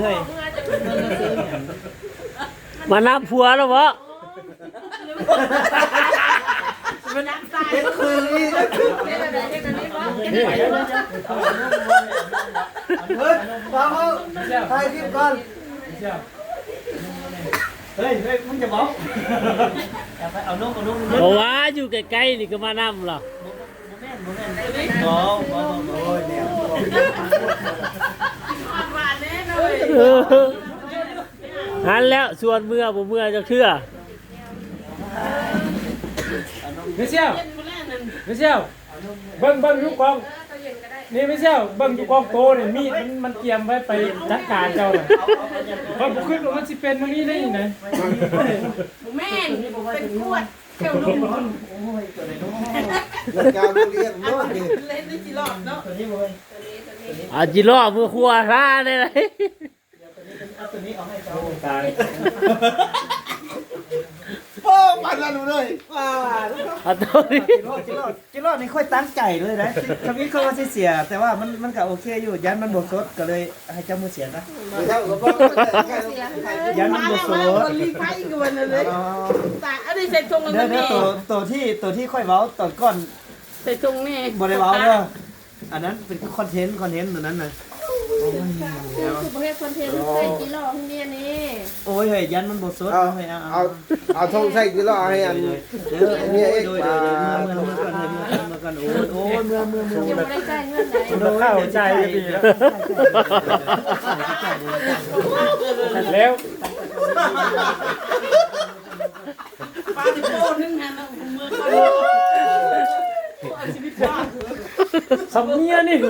ເຮີ້ຍ ມານຳຜົວແລ້ວບໍ? ເຮັດຄືນອີກ ເຮີ້ຍ ຟັງເອົາ ຖ່າຍຄລິບກ່ອນ. ເຮີ້ຍ ເຮີ້ຍ ມຶງຈະເວົ້າ ເອົານົມ ເອົານົມ ເພາະວ່າຢູ່ໃກ້ໆນີ້ກໍມານຳລະ. ບໍ່ ບໍ່ ບໍ່ ໂອ້ຍ ແນວ ເອີ ຫັ້ນແຫຼະ ຊວນເມືອບໍ່ເມືອຈັກເທື່ອ. ເມຊຽວ ເມຊຽວ ເບິ່ງ ເບິ່ງຢູ່ກ້ອງ ນີ້ ເມຊຽວ ເບິ່ງຢູ່ກ້ອງໂຕນີ້ ມີດມັນ ມັນກຽມໄວ້ໄປຈັດການເຈົ້ານະ. ຂ້ອຍບໍ່ຄິດວ່າມັນຊິເປັນແນວນີ້ໄດ້ຈັ່ງໃດ. ບໍ່ແມ່ນ ເປັນຂວດ ແຖວລຸ່ມພຸ້ນ. ໂອ້ຍ ຕົວໃດເນາະ ການບໍ່ລຽນເນາະ ເຫຼັ້ນຊິລອດເນາະ ຕົວນີ້ບໍ່ເອີຍ ອາ ຈິລໍມືຄົວຊະແນວໃດ. ເອົາຕົວນີ້ ເອົາຕົວນີ້ເອົາໃຫ້ເຈົ້າ. ໂອ້ ຕາຍ ໂອ້ ປານນັ້ນເລີຍ ວ່າ ເອົາຕົວນີ້ ຈິລໍ ຈິລໍ ຈິລໍນີ້ຂ້ອຍຕັ້ງໃຈເລີຍນະ ທຳອິດຂ້ອຍວ່າຊິເສຍ ແຕ່ວ່າມັນ ມັນກະໂອເຄຢູ່ ຢ້ານມັນບໍ່ສົດ ກະເລີຍ ໃຫ້ເຈົ້າມືເສຍຊະ ຢ້ານມັນບໍ່ສົດ ລີໄຟກວ່ານັ້ນເລີຍ. ອໍ ຕາຍ ອັນນີ້ໃສ່ຖົງແລ້ວ ເດີ ເດີ ແມ່ ໂຕ ໂຕທີ່ ໂຕທີ່ຂ້ອຍເວົ້າຕອນກ່ອນ ໃສ່ຖົງແມ່ ບໍ່ໄດ້ເວົ້າເດີ ອັນນັ້ນເປັນຄອນເທັນ ຄອນເທັນຕົວນັ້ນນະ. ໂອ້ຍ ຄືບໍ່ເຮັດຄອນເທັນ ໃສ່ຈີຫຼໍໃຫ້ເມຍນີ້. ໂອ້ຍ ເຮີ້ຍ ຢ້ານມັນບໍ່ສົດ ເອົາ ເອົາ ເອົາຖົງໃສ່ຈີຫຼໍໃຫ້ອັນ ເດີ ເມຍເອກ ໂດຍ ໂດຍ ໂດຍ ເມືອ ເມືອ ເມືອກ່ອນ ເມືອກ່ອນ ໂອ້ຍ ໂອ້ຍ ເມືອ ເມືອ ເມືອ ຍັງບໍ່ໄດ້ຈ່າຍເງິນໃດ ເຂົາຈ່າຍດີແລ້ວ ແລ້ວ ປາຊິໂປ້ໜຶ່ງຫັ້ນນະ ເມືອກ່ອນ ເອົາຊີວິດລອດ ສຳເນຍນີ້ ໂຫ.